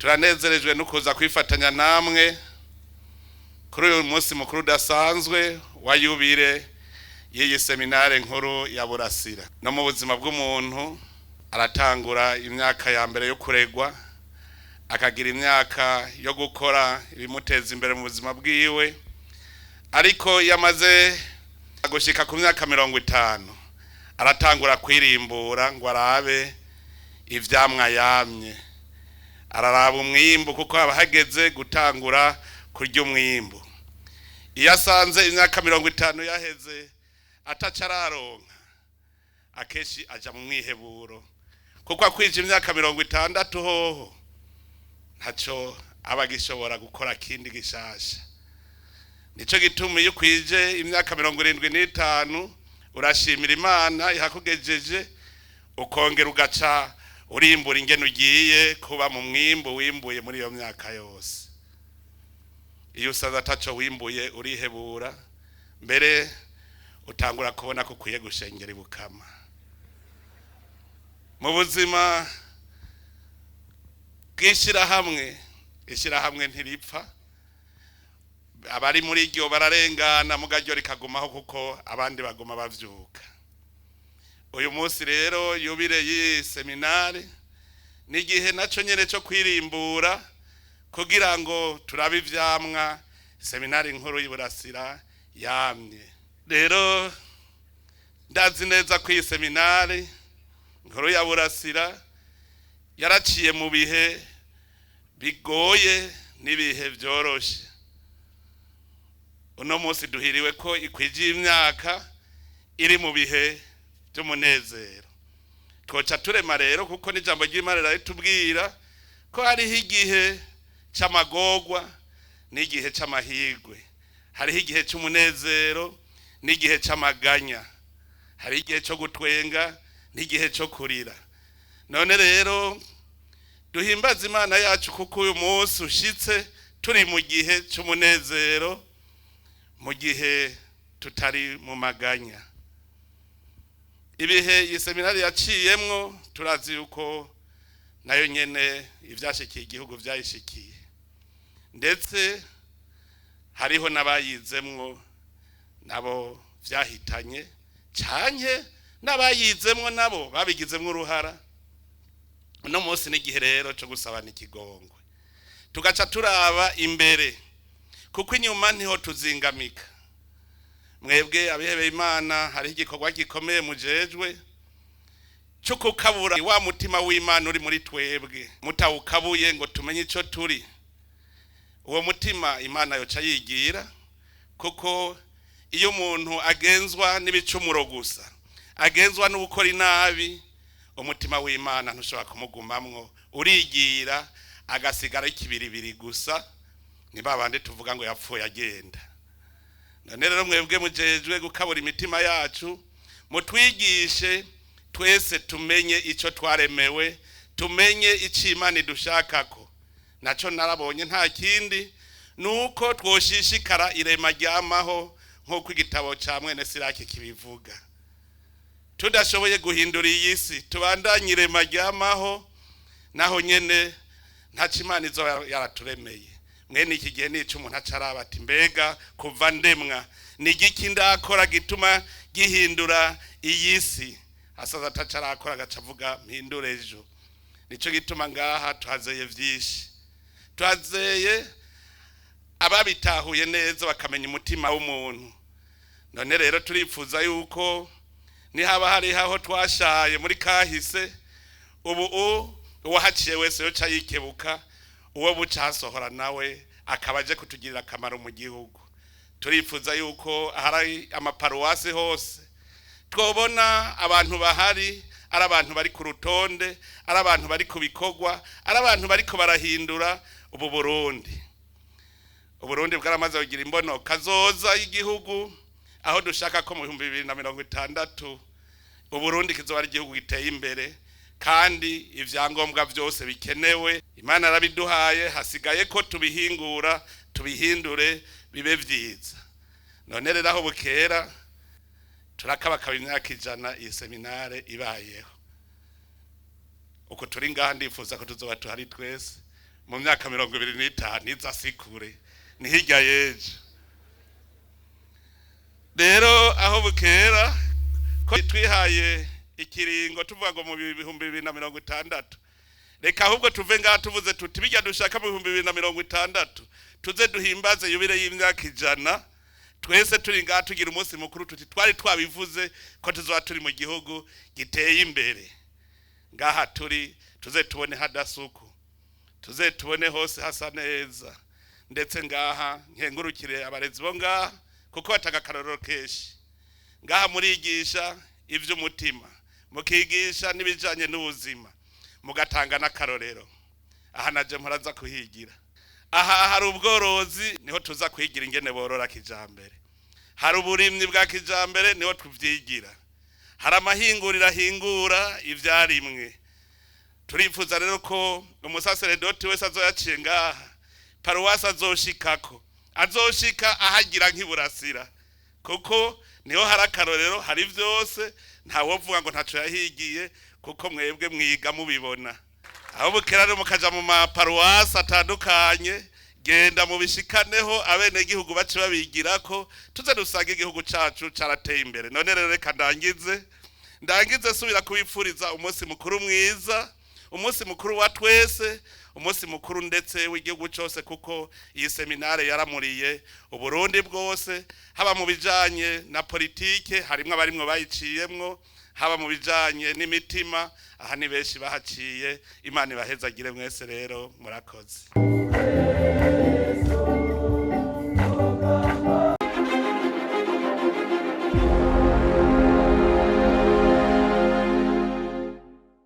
Turanezerejwe no kuza kwifatanya namwe kuri uyu munsi mukuru udasanzwe wa yubile y'iyi seminare nkuru ya Burasira. No mu buzima bw'umuntu aratangura imyaka ya mbere yo kuregwa, akagira imyaka yo gukora ibimuteza imbere mu buzima bwiwe, ariko iyo amaze gushika ku myaka 50 aratangura kwirimbura ngo arabe ivyamwa yamye, araraba umwimbu kuko aba hageze gutangura kurya umwimbu. Iyo asanze imyaka 50 yaheze ataca araronka, akenshi aja mu mwiheburo, kuko akwije imyaka 60 hoho ntaco aba agishobora gukora kindi gishasha. Nico gituma iyo ukwije imyaka 75 urashimira Imana ihakugejeje, ukongera ugaca urimbura ingene ugiye kuba mu mwimbu wimbuye muri iyo myaka yose. Iyo usaza ataco wimbuye urihebura, mbere utangura kubona ko ukwiye gushengera ibukama. Mu buzima bw'ishirahamwe, ishirahamwe ntiripfa, abari muri ryo bararengana mugaryo rikagumaho kuko abandi baguma bavyuka. Uyu munsi rero yubile y'iyi seminari ni igihe naco nyene co kwirimbura kugira ngo turabe ivyamwa seminari nkuru y'Iburasira yamye. Rero ndazi neza ko iyi seminari nkuru ya Burasira yaraciye mu bihe bigoye n'ibihe vyoroshe. Uno munsi duhiriwe ko ikwije imyaka iri mu bihe by'umunezero. Twoca turema rero, kuko n'ijambo ry'Imana riratubwira ko hariho igihe c'amagorwa n'igihe c'amahirwe, hariho igihe c'umunezero n'igihe c'amaganya, hariho igihe co gutwenga n'igihe co kurira. None rero duhimbaze Imana yacu kuko uyu munsi ushitse turi mu gihe c'umunezero, mu gihe tutari mu maganya. Ibihe iyi seminari yaciyemwo turazi yuko nayo nyene ivyashikiye igihugu vyayishikiye, ndetse hariho n'abayizemwo nabo vyahitanye, canke n'abayizemwo nabo babigizemwo uruhara. Uno munsi n'igihe rero co gusabana ikigongwe, tugaca turaba imbere kuko inyuma ntiho tuzingamika. Mwebwe abihebeye Imana hariho igikorwa gikomeye mujejwe cyo kukabura wa mutima w'Imana uri muri twebwe. Mutawukabuye ngo tumenye ico turi, uwo mutima Imana yoca yigira, kuko iyo umuntu agenzwa n'ibicumuro gusa, agenzwa no gukora inabi, umutima w'Imana ntushobora kumugumamwo, urigira agasigara ikibiribiri gusa. Ni babandi tuvuga ngo yapfuye agenda. None rero mwebwe mujejwe gukabura imitima yacu, mutwigishe twese tumenye ico twaremewe, tumenye ico Imana idushakako. Naco narabonye nta kindi nuko twoshishikara irema ryamaho nk'uko igitabo ca mwene Siraki kibivuga. Tudashoboye guhindura iyi si, tubandanye irema ryamaho, naho nyene ntaco Imana izoba yaraturemeye. Mwene iki gihe nico umuntu acaraba ati mbega kuva ndemwa ni igiki ndakora gituma gihindura iyi si? Asaza atacarakora agaca avuga mpindure ejo. Nico gituma ngaha tuhazeye vyinshi, tuhazeye ababitahuye neza bakamenya umutima w'umuntu. None rero turifuza yuko nihaba hariho aho twashaye muri kahise, ubu uwahaciye wese yoca yikebuka, uwo buca hasohora nawe akaba aje kutugirira akamaro mu gihugu. Turifuza yuko ahari amaparuwasi hose twobona abantu bahari ari abantu bari ku rutonde, ari abantu bari ku bikorwa, ari abantu bariko barahindura ubu Burundi. Uburundi bwaramaze kugira imbono kazoza y'igihugu, aho dushaka ko mu 2060 Uburundi kizoba ari igihugu giteye imbere, kandi ivyangombwa vyose bikenewe Imana yarabiduhaye, hasigaye ko tubihingura tubihindure bibe vyiza. None rero aho bukera turakabakaba imyaka 100 iyi seminare ibayeho. Uko turi ngaha ndifuza ko tuzoba tuhari twese. Mu myaka 25 iza sikure, ni hirya y'ejo. Rero aho bukera ko twihaye ikiringo tuvuga ngo mu 2060, reka ahubwo tuve ngaha tuvuze tuti bijya dushaka mu 2060, tuze duhimbaze yubile y'imyaka 100, twese turi ngaha tugira umunsi mukuru, tuti twari twabivuze ko tuzoba turi mu gihugu giteye imbere. Ngaha turi tuze tubone hadasuku, tuze tubone hose hasa neza. Ndetse ngaha nkengurukire abarezi bo ngaha kuko batanga akarorero kenshi. Ngaha murigisha ivy'umutima, mukigisha n'ibijanye n'ubuzima, mugatanga n'akarorero. Aha naje mporaza kuhigira. Aha hari ubworozi, niho tuza kwigira ingene borora kijambere. Hari uburimyi bwa kijambere, niho tuvyigira. Hari amahinguriro ahingura ivyarimwe. Turifuza rero ko umusaseredoti wese azoyaciye ngaha, paruwasi azoshikako, azoshika ahagira nk'iburasira, kuko niho hari akarorero, hari vyose. Ntawovuga ngo ntaco yahigiye, kuko mwebwe mwiga mubibona. Aho bukera rero mukaja mu maparuwasi atandukanye, genda mubishikaneho, abenegihugu bace babigirako, tuze dusange igihugu cacu carateye imbere. None rero reka ndangize subira kubipfuriza umunsi mukuru mwiza, umunsi mukuru wa twese, umunsi mukuru ndetse w'igihugu cyose, kuko iyi seminare yaramuriye Uburundi bwose, haba mu bijanye na politike, harimwo abarimwo bayiciyemwo, haba mu bijanye n'imitima, aha ni benshi bahaciye. Imana ibahezagire mwese. Rero murakoze.